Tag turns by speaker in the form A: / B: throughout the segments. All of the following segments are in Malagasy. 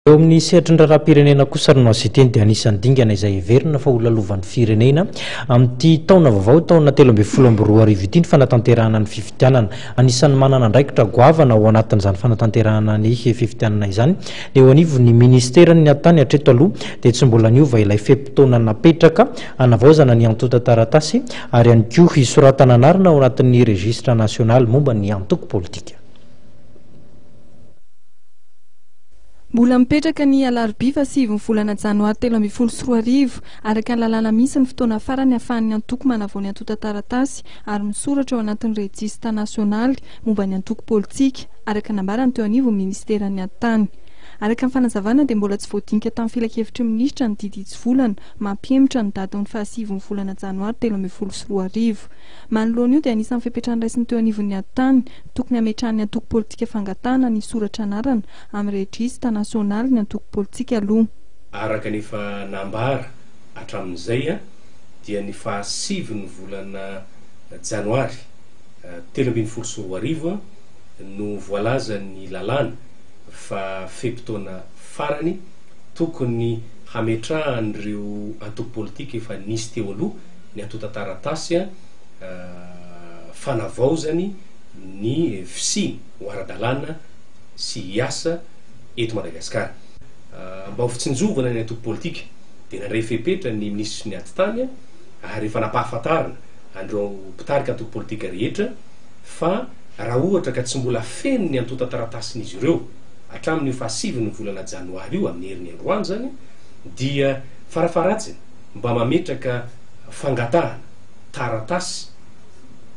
A: Eo amin'ny sehatry ny raharaham-pirenena kosa ry Noisy-Teny dia anisan'ny dingana izay heverina fa ho lalovan'ny firenena amin'ity taona vaovao taona 2013 ity ny fanatanterahana ny fifidianana. Anisan'ny manana andraikitra goavana ao anatin'izany fanatanterahana ny fifidianana izany ny eo anivon'ny ministeran'ny atitany. Hatreto aloha dia tsy mbola niova ilay fe-potoana napetraka hanavaozana ny antontan-taratasy ary ihany koa hisoratana anarana ao anatin'ny registre nasionaly momba ny antoko politika.
B: Mbola mipetraka ny alarobia fahasivin'ny volana janoary 2013, araka ny lalàna misy ny fotoana farany ahafahan'ny antoko manavao ny antontan-taratasy ary misoratra ao anatin'ny rejista nasionaly momba ny antoko politika, araka ny nambarany teo anivon'ny minisiteran'ny Atitany. Araka ny fanazavana dia mbola tsy voadinika tamin'ny filankevitry ny minisitra ny didy hitsivolana mampihemotra ny datin'ny fahasivin'ny volana janoary 2013. Manoloana io dia anisan'ny fepetra noraisin'ny teo anivon'ny Atitany tokony hametrahan'ny antoko politika fangatahana ny hisoratra anarana amin'ny rejista nasionaly ny antoko politika aloha.
C: Araka ny efa nambara hatramin'izay dia ny fahasivin'ny volana janoary 2013 no voalazan'ny lalàna fa fe-potoana farany tokony hametrahan'ireo antoko politika efa nisy teo aloha ny antontan-taratasy fanavaozany ny fisiany ho ara-dalàna sy hiasa eto Madagasikara. Mba ho fitsinjovana ny antoko politika dia nandray fepetra ny minisitry ny Atitany ary efa nampahafantarina an'ireo mpitarika antoko politika rehetra fa raha ohatra ka tsy mbola feno ny antontan-taratasin'izy ireo hatramin'io fahasivin'ny volana janoary io, amin'ny heriny androany izany, dia farafaharatsiny mba mametraka fangatahana taratasy,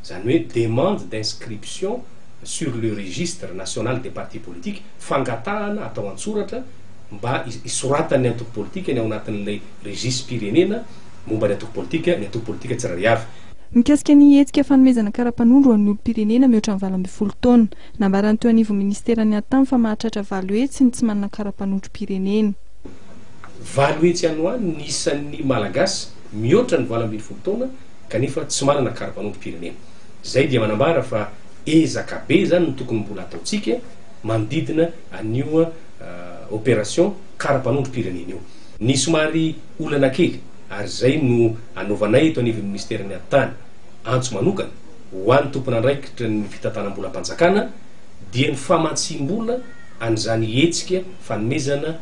C: izany hoe demande d'inscription sur le registre national des partis politiques, fangatahana atao an-tsoratra mba hisoratan'ny antoko politika ny ao anatin'ilay rejisi-pirenena momba ny antoko politika, ny antoko politika tsirairay avy.
B: Mikasika ny hetsika fanomezana kara-panondro ho an'ny olom-pirenena mihoatra ny 18 taona. Nambaran'ny teo anivon'ny minisiteran'ny Atitany fa mahatratra 800 ny tsy manana kara-panondrom-pirenena.
C: 800 any ho any ny isan'ny Malagasy mihoatra ny 18 taona kanefa tsy manana kara-panondrom-pirenena. Izay dia manambara fa ezaka be izany no tokony mbola ataontsika manodidina an'io opération kara-panondrom-pirenena io. Ny somary olana kely, ary izay no anaovanay eto anivon'ny minisiteran'ny Atitany antso manokana ho an'ny tompon'andraikitry ny fitantanam-bolam-panjakana dia ny famatsiam-bola an'izany hetsika fanomezana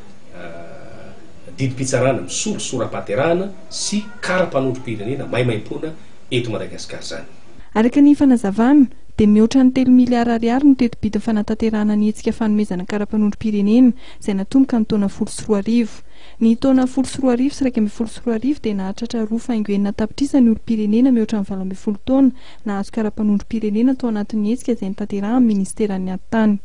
C: didim-pitsarana misolo sora-pahaterahana sy kara-panondrom-pirenena maimaimpoana eto Madagasikara izany.
B: Araka ny fanazavana, dia mihoatra ny telo miliara ariary ny teti-bidin'ny fanatanterahana ny hetsika fanomezana kara-panondrom-pirenena izay natomboka ny taona 2010. Ny taona 2010 sy 2011 dia nahatratra roa faingo enina tapitrisa ny olom-pirenena mihoatra ny 18 taona nahazo kara-panondrom-pirenena tao anatin'ny hetsika izay notanterahan'ny minisiteran'ny Atitany.